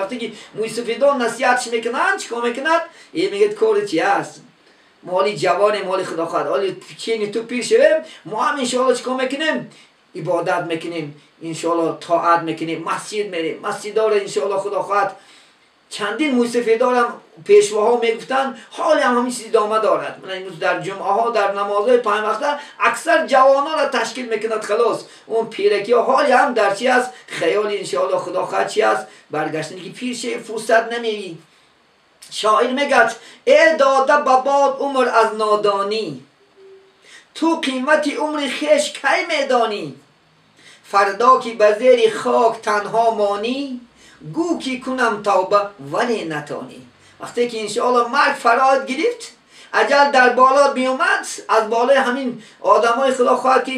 Вақте ки мӯйсафедон насиҳатш мекунанд, чикор мекунад? Э, мегӯяд, кори чи аст? Мо ҳоли ҷавонем, ҳоли худо хоҳад, ҳоли чени ту пир шавем, мо ҳам иншоалло чикор мекунем? Ибодат мекунем, иншоалло тоат мекунем, масҷид мерем, масҷидоро иншоалло худо хоҳад. Чандин мӯйсафедорам пешвоҳо мегуфтанд, ҳоле ҳам ҳамин чиз идома дорад. Мана имрӯз дар ҷумъаҳо, дар намозҳои панҷвақта аксар ҷавононро ташкил мекунад. Халос, он пиракиҳо ҳоле ҳам дар чи аст? Хаёли иншоалло худо хоҳад чи аст? Баргаштане ки пир шавӣ, фурсат намеӣ. Шоир мегӯяд: э дода ба бод умр аз нодонӣ, ту қимати умри хеш кай медонӣ? Фардо ки ба зери хок танҳо монӣ, гӯ ки кунам тавба, вале натонӣ. Вақте ки иншоалло марг фарод гирифт, аҷал дар боло биомад, аз болои ҳамин одамои худо хоҳад ки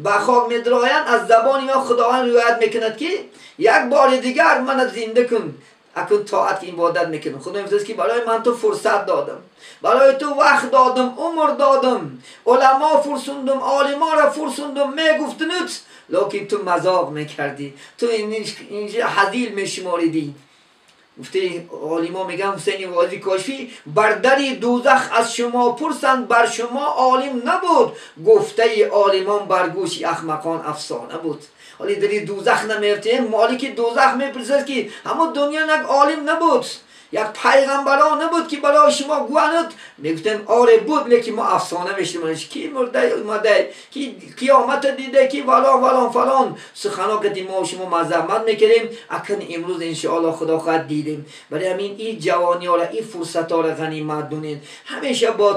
ба хок медроянд, аз забони ма худованд ривоят мекунад ки як бори дигар мана зинда кун, акун тоат ибодат мекунам. Худо мефурсад ки барои ман ту фурсат додам, барои ту вақт додам, умр додам, уламо фурсундум, олиморо фурсундум, мегуфтунут, лекин ту мазоқ мекардӣ, ту инҷа ҳазил мешуморидӣ. Гуфтаи олимо мегӯянд, Ҳусайни Воизи Кошифӣ: бар дари дӯзах аз шумо пурсанд, бар шумо олим набуд, гуфтаи олимон бар гӯши ахмақон афсона буд. Ҳоли дари дӯзах намерафтем, молики дӯзах мепурсад ки ҳамон дунё як олим набуд, як пайғамбарон набуд ки барои шумо гӯянд? Мегуфтем, оре буд, лекин мо афсона мешунавем, ки мурда омада, ки қиёмата дида, ки валон валон фалон сухано кати мо шумо мазаммат мекардем. Акн имрӯз иншоалло худо хоҳад дидем. Барои ҳамин ин ҷавониҳоро, ин фурсатҳоро ғанимат дунед, ҳамеша бо